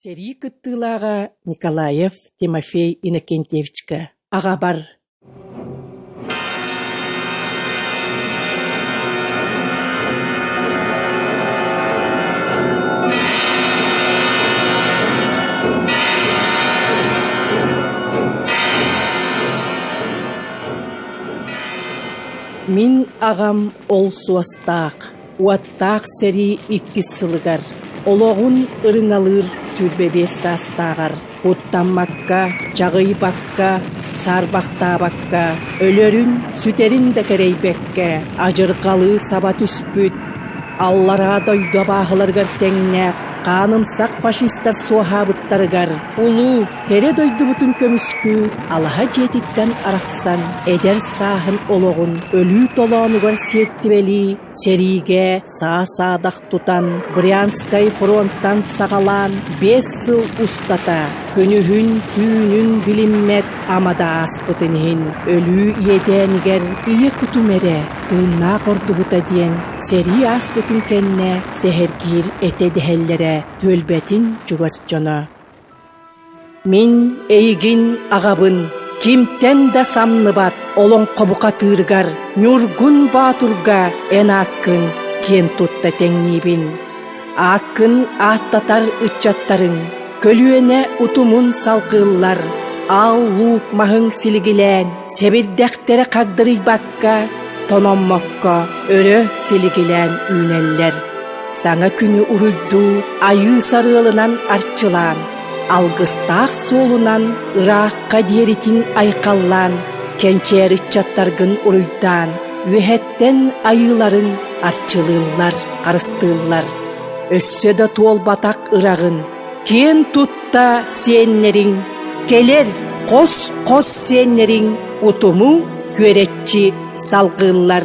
Сэрии кыттыылааҕа Николаев Тимофей Иннокентьевичка аҕабар Мин аҕам ол суостаах, уоттаах сэрии иккис сылыгар олоҕун ырыҥалыыр 25 саастааҕар куттаммакка, чаҕыйбакка, саарбахтаабакка, өлөрүн, сүтэрин да кэрэйбэккэ адьырҕалыы саба түспүт, аллараа дойду абааһыларыгар тэҥнээх хаанымсах фашистар суоһаабыттарыгар улуу кэрэ дойдубутун көмүскүү алаһа дьиэтиттэн арахсан эдэр сааһын олоҕун өлүү толоонугар сиэртибэлии Сэриигэ саа-саадах тутан, Брянскай фронтан саҕалаан 5 сыл устата күнүһүн-түүнүн билиммэт ама да ааспытын иһин өлүү иэдээнигэр ийэ кутум эрэ тыыннаах ордубута диэн сэрии ааспытын кэннэ сэһэргиир этэ дэһэллэрэ түөлбэтин чугас дьоно. Мин эйигин аҕабын кимтэн да самныбат олоҥхо бухатыырыгар Ньургун Боотурга эн ааккын киэн тутта тэҥниибин. Ааккын ааттатар ыччаттарыҥ көлүөнэ утумун салгыыллар, аал-луук маһыҥ силигилээн, сэбирдэхтэрэ хагдырыйбакка, тономмокко өрө силигилээн үүнэллэр. Саҥа күнү уруйдуу айыы сарыалынан арчылаан, алгыстаах суолунан ыраахха диэритин айхаллаан, кэнчээри ыччаттаргын уруйдаан, үөһэттэн айыыларын арчылыыллар, харыстыыллар. Өссө да туолбатах ыраҕын, киэн тутта сиэннэриҥ, кэлэр хос-хос сиэннэриҥ утуму күөрэччи салгыыллар.